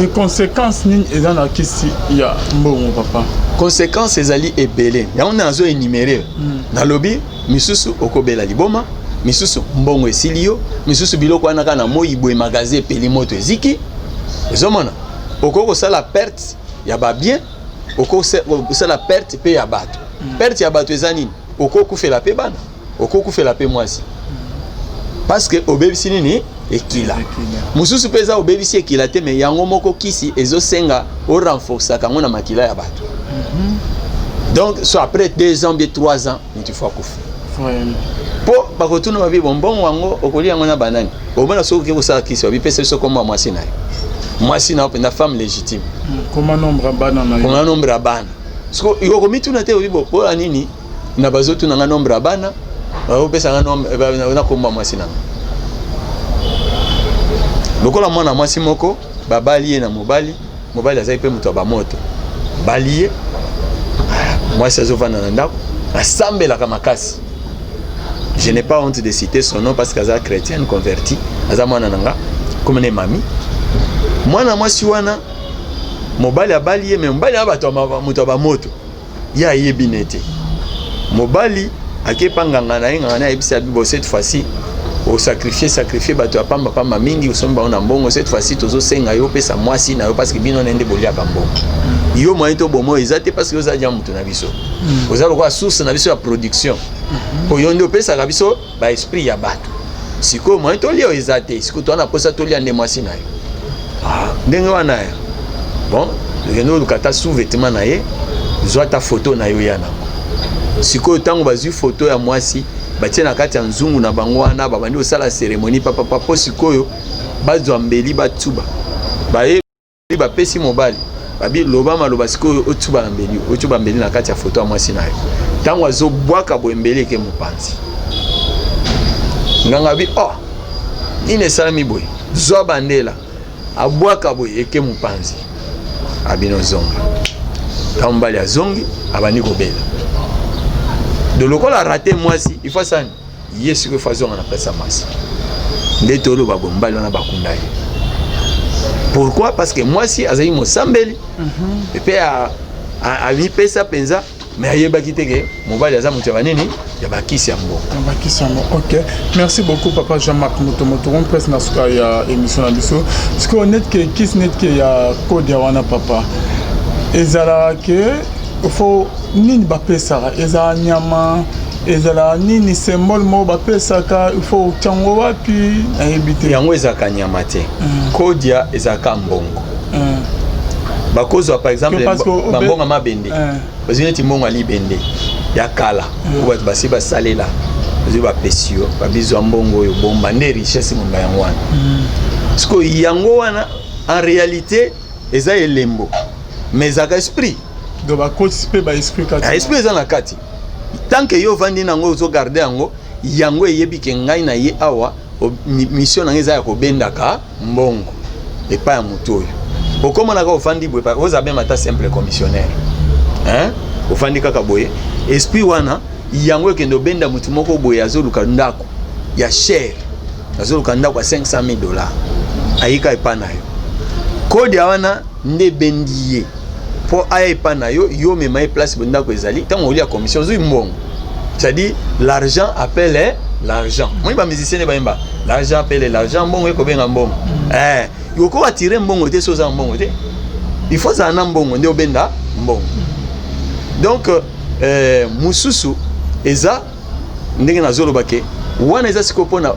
Et conséquence nini eza na kisi ya mbongo, papa? Conséquence ezali ebele, yango nde nazo énumérer. Nalobi misusu okobela liboma, misusu mbongo esili yo, misusu biloko wana kaka na moi boye, magasin epeli moto, eziki. Ozomona, okoki kosala perte ya babien, okoki kosala perte mpe ya bato. Perte ya bato eza nini? Okoki kufela mpe bana, okoki kufela mpe mwasi, parce que obebisi nini? Ekila. Mosusu mpe eza obebisi ekila te, mais yango moko kisi ezosenga orenforçaka yango na makila ya bato. Donc so après 2 ans bien 3 ans, mutu faut akufa, mpo bakotuna babi bombongo yango okolia yango na banani. Omona soki okoki kosala kisi, babipesa biso kombo ya mwasi na yo, mwasi na yo mpenza, femme légitime. Koma nombre ya bana na yo. Koma nombre ya bana. Siko okomituna te, obi bo mpola nini? Na bazotuna nga nombre ya bana, bazopesa nga nombre na kombo ya mwasi na nga. Lokola mwana mwasi moko babali ye na mobali, mobali azali mpe moto ya bamoto, bali ye, mwasi azovanda na ndako, asambelaka makasi. Je n'ai pas honte de citer son nom parce qu'aza chrétienne convertie, aza mwana na nga, comme ne mami. Mwana mwasi wana, mobali abali ye, mais mobali aza bato moto ya bamoto, ye ayebi ne te. Mobali akepa nganga na ye, nganga na ye ayebisi abi: "Bo, cette fois-ci osacrifie, sacrifie bato ya pamba pamba mingi, osombi bango na mbongo. Cette fois-ci tozosenga yo opesa mwasi na yo, parce que bino na nde boliaka mbongo. Yo moyen to bomo eza te, parce que oza dia moto na biso, oza lokola source na biso ya production, po yo nde opesaka biso baesprit ya bato. Sikoyo moyen tolia oyo eza te. Sikoyo toza na mposa tolia nde mwasi na yo." Ah, ndenge wana ya bon, okende oluka ata sous-vêtement na ye, zwa ata photo na yo ya nango. Sikoyo ntango bazwi photo ya mwasi, batie na kati ya nzungu na bango wana, babandi kosala cérémonie papapa, mpo sikoyo bazwa mbeli, batuba. Baye bapesi mobali, babi: "Loba maloba sikoyo, otuba na mbeli, otuba mbeli na kati ya photo ya mwasi na yo." Ntango azobwaka boye, mbeli eke mopanzi. Nganga abi: "Oh, nini esalami boye? Zwa bandela." Abwaka boye, eke mopanzi. Abino: "Zonga." Ntango mobali azongi, abandi kobela de lokola rate mwasi. Ifo asani ye sikoyo, ifo azonga na place ya mwasi. Nde toloba boye, mobali wana bakunda ye. Pourquoi? Parce que mwasi azali mosambeli epe amipesa mpenza, mais ayebaki te ke mobali aza moto ya banini, ya bakisi ya mbongo. Bakisi yango. Ok, merci beaucoup, papa Jean-Marc Moto Moto. Presque na suka ya émission na biso. Sikoyo net ke kisi, net ke ya kodia wana, papa, ezalaka ke fo nini bapesaka? Ezala nyama, ezala nini, symbole moko bapesaka, il faut tiango wapi? Nayebi te. Yango ezalaka nyama te. Kodia ezalaka mbongo. Bakozwa par exemple bambongo ya mabende, bazwi neti mbongo ya libende ya kala oyo bato basi basalela, bazwi, bapesi yo, babizwa mbongo oyo, bomba nde richesse momba yango wana. Sikoyo yango wana en réalité eza elembo, mais ezalaka esprit. Donc bakotisi mpe baesprit kati. Esprit eza na kati. Tant que yo ovandi nango, ozogarde yango, yango eyebi ke ngai na ye awa, mission na ngai eza ya kobendaka mbongo epai ya motu oyo. Okomonaka ofandi boye, oza même ata simple commissionnaire, hein? Ofandi kaka boye, esprit wana yango ekende obenda motu moko boye azoluka ndako ya cher, azoluka ndako ya 500 000 $, ayika epai na yo. Kodia wana nde ebendi ye mpo aya epai na yo. Yo omema ye place bo ndako ezali. Ntango olia commission, ozwi mbongo. C'est-à-dire l'argent appelle l'argent. Moi, bamusicien nde bayemba: "L'argent appelle l'argent." Mbongo ekobenga mbongo. Okoki atire mbongo te so oza na mbongo te. Il faut ozala na mbongo nde obenda mbongo. Donc mosusu eza ndenge nazoloba ke wana eza sikoyo mpona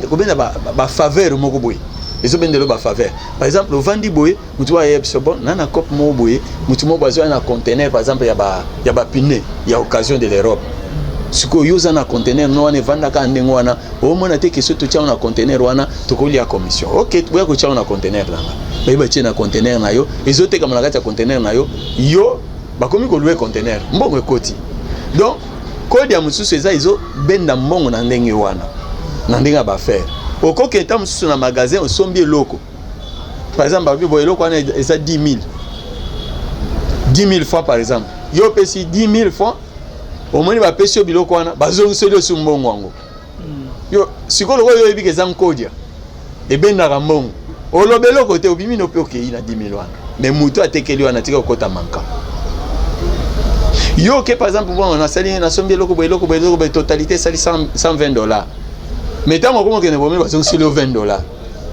kobenda bafaveur moko boye, ezobendela bafaveur. Par exemple, ovandi boye, motu oyo ayebi so bon na na cope moko boye, motu moko azwa na conteneur par exemple ya bapneu ya occasion de l'Europe. Sikoyo yo oza na conteneur no wana, evandaka ndenge wana, omona te question. Totia na conteneur wana, tokolia commission. Ok, boya kotia na conteneur nanga. Bayeba tie na conteneur na yo, ezotekama na kati ya conteneur na yo. Yo bakomi kolouer conteneur, mbongo ekoti. Donc kode ya mosusu eza ezobenda mbongo na ndenge wana, na ndenge ya baaffaire. Okoki ta mosusu na magasin, osombi eloko, par exemple babi boye, eloko wana eza 10 000, 10 000 francs par exemple. Yo opesi 10 000 francs, omoni bapesi yo biloko wana, bazongiseli osi mbongo yango. Yo sikoyo lokola yo oyebi ke eza nkodia ebendaka mbongo, oloba eloko te, obimi no mpe okei na 10 000 wana. Mais moto atekeli wana, tika kokota manka. Yo oke par exemple, bon, nasali, nasombi eloko boye, eloko boye, eloko boye, totalité esali 120 $. Mais ntango okoma okende bomi, bazongiseli yo 20 $.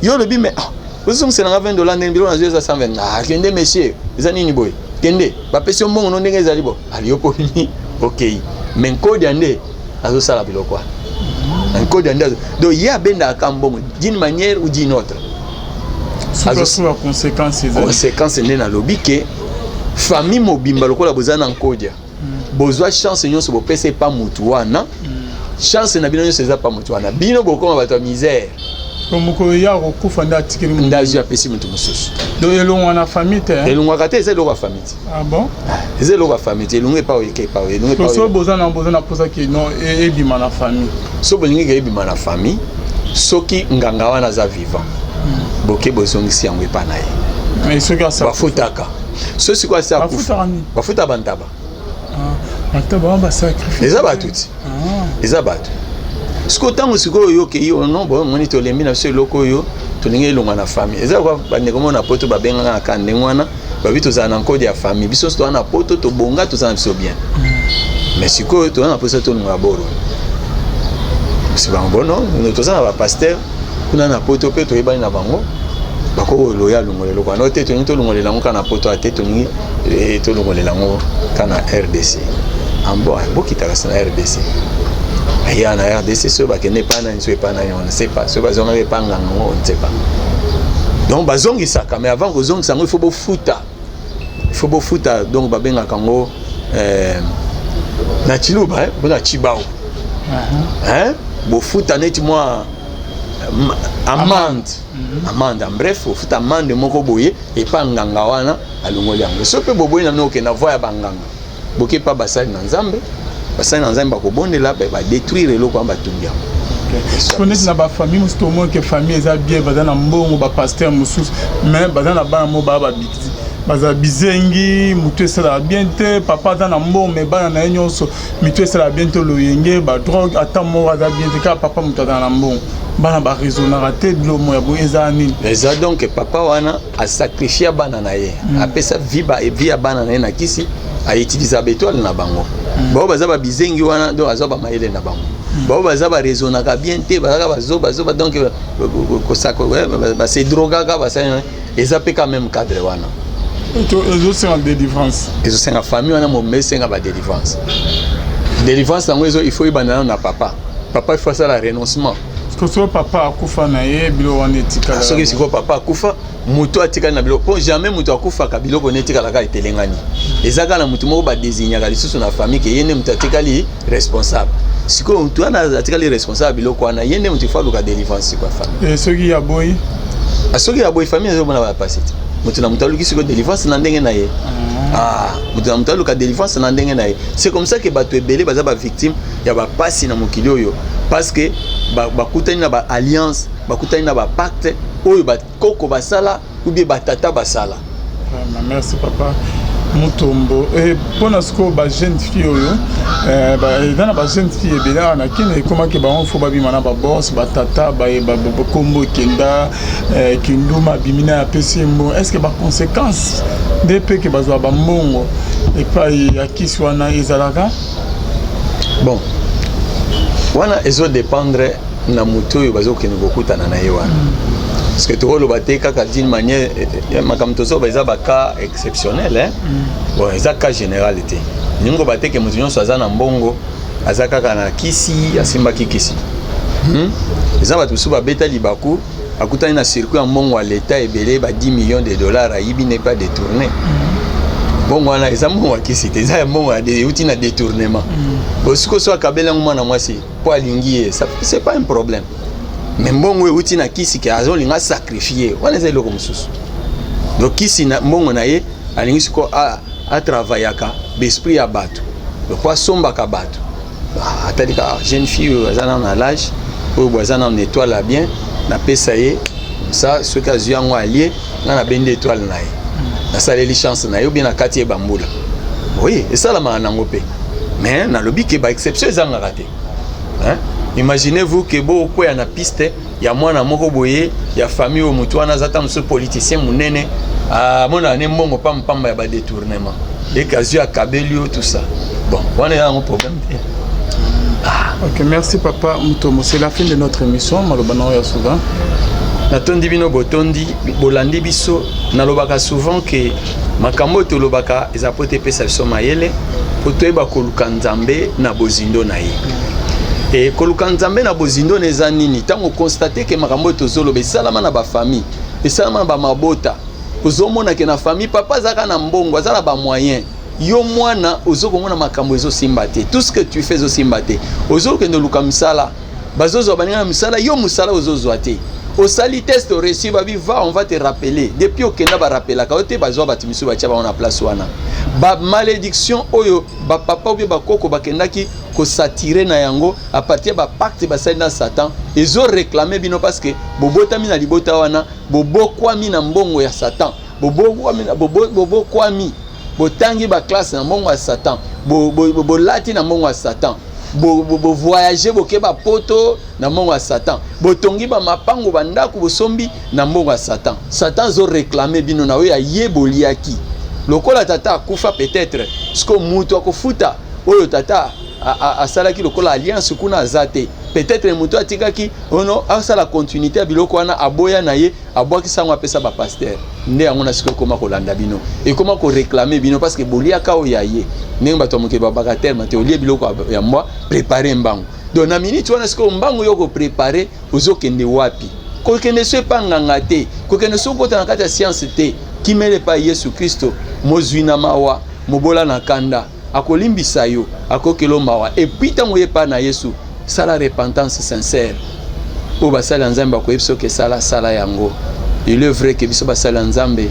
Yo olobi: "Mais ah, ozongiselanga 20 $ ndenge biloko nazwi eza 120?" "Ah, kende monsieur, eza nini boye? Kende." Bapesi yo mbongo no ndenge ezali bo ali, yo mpo nini okei. Mais nkodia nde azosala biloko wana, nkodia nde. Donc ye abendaka mbongo d'une manière ou d'une autre. Sukasuka conséquence ezali? Conséquence nde nalobi ke famille mobimba, lokola boza na nkodia, bozwa chance nyonso, bopesa epa mutu wana, chance na bino nyonso eza pa mutu wana. Bino bokoma bato ya misère. Mokolo ya kokufa nde atikeli. Nde azwi, apesi moto mosusu. Donc elongwa na famille te? Elongwaka te, eza eloko ya famille te. Ah bon? Eza eloko ya famille te. Elongo epa oyeke, epa oyo elongo epa. So boza na mposaki non ebima na famille? So bolingi ke ebima na famille, soki nganga wana aza vivant, boke bozongisi yango epa na ye. Mais soki asa Bafutaka. So sikoyo asi akufa. Bafutaka nini? Bafuta bantaba. Ata bango basacrifice? Eza bato ti, eza bato. Sikoyo ntango sikoyo oyoke yo non, bomoni, tolembi na biso eloko oyo, tolingi elongwa na famille. Eza kwa bandeko moko na poto babengaka na ka ndenge wana, babi tozala na nkode ya famille. Biso nyonso toza na poto, tobonga, toza na biso bien, mais sikoyo toza na mposa tolonga boro. Si bango bono, toza na bapasteur kuna na poto mpe toyebani na bango, bakokoloya alongola eloko wana te. Tolingi tolongolela yango kaka na poto te, tolingi tolongolela yango kaka na RDC. Ambo bokitaka se na RDC, aya na RDC. Soki bakende epai nani, so epai nani, on ne sait pas. Soki bazongaka epai nganga yango, on ne sait pas. Donc bazongisaka, mais avant kozongisa yango, il faut bofuta, il faut bofuta. Donc babengaka yango na Chiluba mpona chibao, hein? Bofuta neti mwa amende, amende en bref, ofuta amende moko boye epa nganga wana alongoli yango. So mpe boboyi na bino okenda voie ya banganga, boke epa basali na Nzambe. Basali na Nzambe bakobondela, badétruire eloko wana, batumbi yango. Po neti na bafamille mosusu, tomoni ke famille eza bien, baza na mbongo, bapasteur mosusu, mais baza na bana mo baa babiki, baza bizengi, motu esalaka bien te. Papa aza na mbongo, mais bana na ye nyonso mitu esalaka bien te, loyenge, badrogue, ata moko aza bien te. Kaka papa moto azala na mbongo, bana baraisonnaka te. Bilo mo ya boye eza nini? Eza donc papa wana asacrifia bana na ye, apesa vie, vie ya bana na ye na kisi, autiliza baétoile na bango. Bao baza babizengi wana, donc azwa bamayele na bango. Bao baza baraisonnaka bien te, bazalaka bazobazoba, donc base drogaka, basali. Eza mpe quand même cadre wana. Ezosenga délivrance. Ezosenga famille wana mobimba, esenga badélivrance. Délivrance yango ezo, il faut ebanda nano na papa. Papa, il faut asala renoncement. Soki papa akufa na ye, biloko wana etikala? Soki sikoyo papa akufa, moto atikali na biloko, mpo jamais moto akufaka biloko ne etikalaka etelengani. Eza kaka na motu moko badesignaka lisusu na famille ke ye nde moto atikali responsable. Sikoyo motu wana atikali responsable biloko wana, ye nde moto ifo aluka délivrance sikoyo ya famille. Soki ya boyi? Soki ya boyi, famille ezomona bapasi te. Moto na moto aluki sikoyo délivrance na ndenge na ye. Ah, moto na moto aluka délivrance na ndenge na ye. C'est comme ça que bato ebele baza bavictime ya bapasi na mokili oyo, parce que bakutani na baalliance, bakutani na bapacte oyo bakoko basala ou bien batata basala. Vraiment, merci papa Mutombo. Mpona sikoyo bajeune fille oyo, eza na bajeune fille ebele awa na Kini, ekomaki bango fo babima na babourse, batata bakombo ekenda kinduma, abimi na apesi ye mbongo. Est ce que baconséquence nde mpe ke bazwa bambongo epai ya kisi wana ezalaka? Bon, wana ezodépendre na motu oyo bazokende kokutana na ye wana, parce que tokoloba te kaka d'une manière. Makambo tozoloba eza bacas exceptionnel, hein? Bon, eza cas général te. Ningo koba te ke motu nyonso aza na mbongo aza kaka na kisi, asimbaki kisi, Eza bato mosusu babeta libaku, akutani na circuit ya mbongo ya leta ebele, ba 10 millions de dollars ayibi, ne pas détourné. Mbongo wana eza mbongo ya kisi te, eza ya mbongo euti na détournement. Bon, sikoyo so akabeli yango mwana mwasi mpo alingi ye, c'est pas un problème. Mais mbongo euti na kisi ke azolinga sacrifier wana, eza eloko mosusu. Donc kisi na mbongo na ye, alingi sikoyo atravaillaka baesprit ya bato, donc po asombaka bato. Atali kaka jeune fille oyo aza nano na l'âge oyo boye, aza nano na étoile ya bien, napesa ye ça. Soki azwi yango, alie nga, nabendi étoile na ye, nasaleli chance na ye, ou bien na kati ye bambula. Oui, esalamaka nango mpe, mais nalobi ke baexception ezangaka te, hein? Imaginez-vous ke bokwea na piste ya mwana moko boye ya famille oyo, motu wana aza ta mosusu politicien monene, amonaka ne mbongo pambapamba ya badétournement, eke azwi, akabeli yo, tout ça. Bon, wana eza yango problème te. Ah. Ok, merci papa Mutombo. C'est la fin de notre émission. Maloba na ya souvent. Natondi bino botondi bolandi biso. Nalobaka souvent ke makambo oyo tolobaka eza po te epesa biso mayele po toyeba koluka Nzambe na bozindo na ye. E koluka Nzambe na bozindo na eza nini? Ntango constate ke makambo oyo tozoloba esalama na bafamille, esalama na bamabota, ozomona ke na famille papa azalaka na mbongo, aza na bamoyen, yo mwana ozokomona makambo ezosimba te, tout ce que tu fais ezosimba te, ozokende oluka misala, bazozwa baninga na misala, yo mosala ozozwa te. Osali test, oréussir, babi va, on va te rappeler. Depuis okenda, barappelaka yo te. Bazwa bato misusu, batia bango na place wana. Bamalédiction oyo bapapa obie bakoko bakendaki kosatire na yango à partir ya bapacte basali na Satan, ezoréclamer bino, parce que bobotami na libota wana, bobokwami na mbongo ya Satan, bobokwami, botangi baclasse na mbongo ya Satan, bolati na mbongo ya Satan, bovoyage, boke bapoto na mbongo ya Satan, botongi bamapango, bandako bosombi na mbongo ya Satan. Satan azoréclamer bino na oyo aye boliaki. Lokola tata akufa, peut-être siko mutu akofuta oyo tata asalaki lokola alliance kuna aza te. Peut-être moto atikaki ono asala continuité ya biloko wana, aboya na ye, abwakisa yango, apesa bapasteur. Nde yango na sikoyo ekóma kolanda bino, ekóma koréclamer bino, parce que boliaka oyo ya ye. Ndenge bato ya mokili babaka terme te, olie biloko ya mbwa, prépare mbango. Donc na minute wana sikoyo, mbango yo koprépare, ozokende wapi? Kokende so epa nganga te, kokende so okota na kati ya science te. Kimela epai Yesu Kristo, mozwi na mawa, mobola na kanda, akolimbisa yo, akokela mawa. Et puis ntango oye epai na Yesu, sala repentance sincère. Oyo basali ya Nzambe bakoyebi soki esala, sala yango. Il est vrai que biso basali ya Nzambe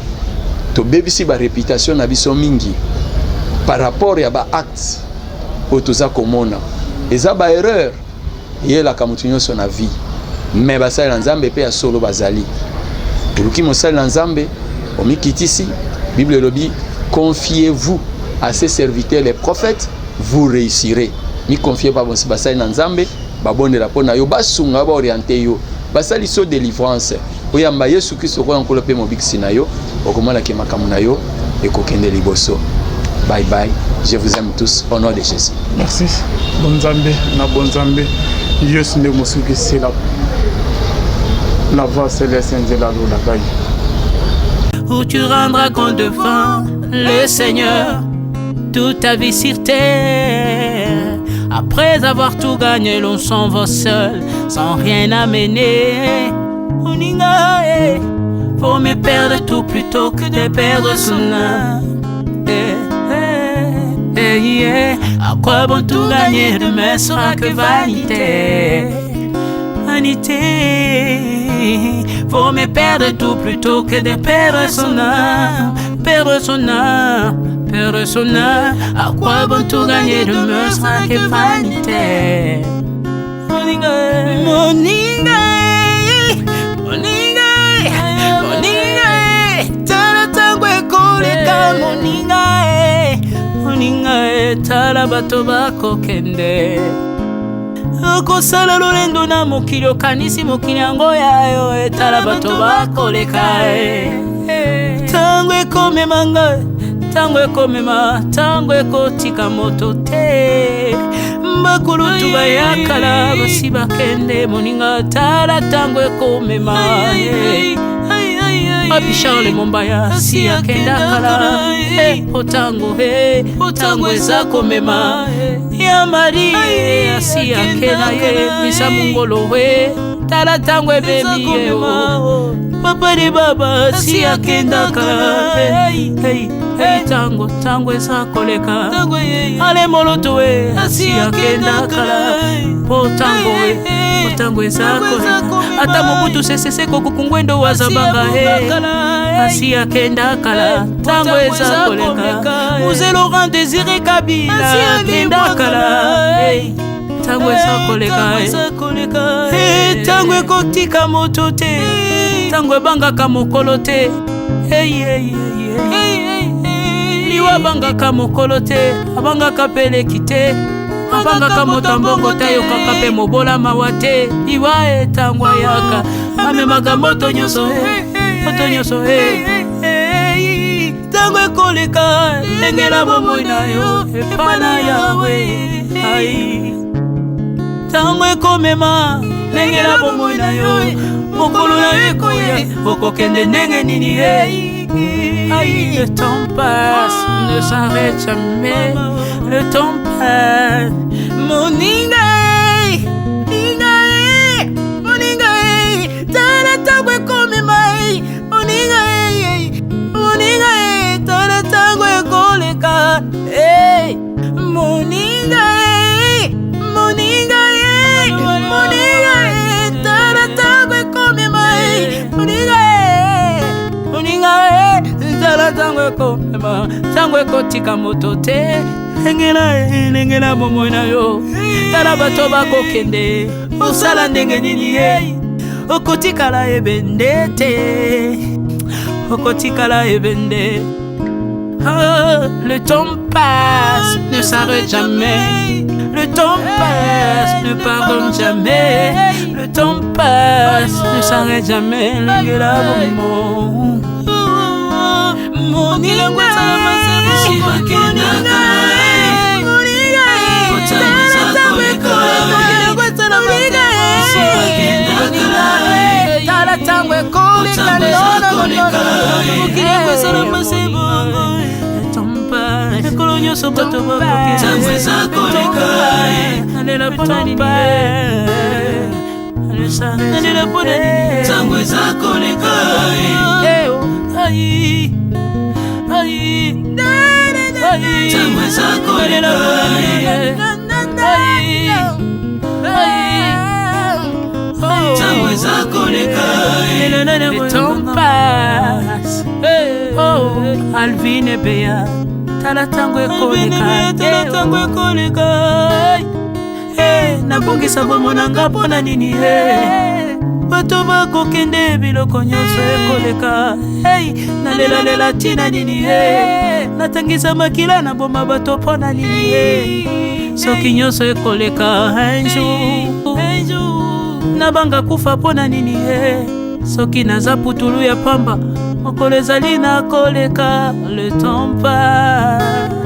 tobebisi baréputation na biso mingi par rapport ya baacte oyo toza komona. Eza baerreur, eyelaka moto nyonso na vie, mais basali na Nzambe mpe ya solo bazali. Oluki mosali na Nzambe, omikitisi. Bible elobi: "Confiez-vous à ses serviteurs les prophètes, vous réussirez." Miconfie pa basali na Nzambe, babondela mpo na yo, basunga yo, baorienter yo, basali so délivrance, oyamba Yesu Kristo okoya Nkolo mpe Mobikisi na yo. Okomonaki makambo na yo ekokende liboso. Bye bye, je vous aime tous au nom de Jésus. Merci. Bonzambe na bonzambe, Yesu nde mosukisila la voix céleste, nzela lola ngai. Où tu rendras compte devant le Seigneur toute ta vie sur terre. Après avoir tout gagné, l'on s'en va seul, sans rien amener. Moninga, eh, vaut mieux perdre tout plutôt que de perdre son âme. Eh, eh, eh, yeah. À quoi bon tout gagner, demain sera que vanité. Vanité. Vaut mieux perdre tout plutôt que de perdre son âme. Perdre son âme, perdre son âme. À quoi bon tout gagner, demain sera que vanité. Moninga, moninga, moninga, moninga, tala tango ekoleka, moninga, moninga, tala bato bakokende. Okosala lolendo na mokili, okanisi mokili yango yayo, etala bato bakoleka. Ntango ekomema ngai, ntango ekomema, ntango ekotika moto te. Bakulutu bayakala basi bakende, moninga, tala ntango ekomema. Papi Charles Mombaya si akenda kala, po ntango, ntango eza komema. Ya Mari asi akenda ye, misa mongolo we, tala ntango ebemi ye. Papa de baba si akenda kala. Ntango, ntango eza koleka. Ale moloto we asi akenda kala, po ntango we, po ntango eza koleka. Ata Mobutu Sese Seko Kuku Ngwendo wazabanga he asi akenda kala, ntango eza koleka. Mzee Laurent Désiré Kabila akenda kala, ntango eza koleka. Ntango ekotika moto te, ntango ebangaka mokolo te. Liwa abangaka mokolo te, abangaka peleki te, abangaka moto ambongo te, ayokaka mpe mobola mawa te. Liwa etango ayaka, amemaka moto nyonso, moto nyonso. Ntango ekoleka, lengela bomoi na yo epa na Yawe. Ai, ntango ekomema, lengela bomoi na yo, mokolo na yo ekoya, okokende ndenge nini? Aïe, le temps passe, ne s'arrête jamais. Le temps passe. Moninga, moninga, moninga, tala ntango ekomema. Moninga, moninga, tala ntango ekoleka. Moninga, moninga, moninga, tala ntango ekomema. Tala ntango ekomema, ntango ekotika moto te. Lengela, lengela bomoi na yo. Tala bato bakokende, osala ndenge nini ye? Okotikala ebende te, okotikala ebende. Oh, le temps passe, ne s'arrête jamais. Le temps passe, ne pardonne jamais. Le temps passe, ne s'arrête jamais. Lengela bomoi. Tala ntango ekoleka mikolo nyonso bato bakokenalela mpona nini nalela mpona nini ntango eza koleka ntango eza koleka. Ntango eza koleka. Le temps passe. Oh, Alvin Ebeya. Tala ntango ekoleka. Tala ntango ekoleka. Nabongisa bomoi na nga mpo na nini? Bato bakokende, biloko nyonso ekoleka. Hey, nalelalela ntina nini? Natangisa makila, naboma bato mpo na nini? Soki nyonso ekoleka un jour, nabanga kufa mpo na nini? Soki naza putulu ya pamba, mokolo ezali nakoleka. Le temps passe.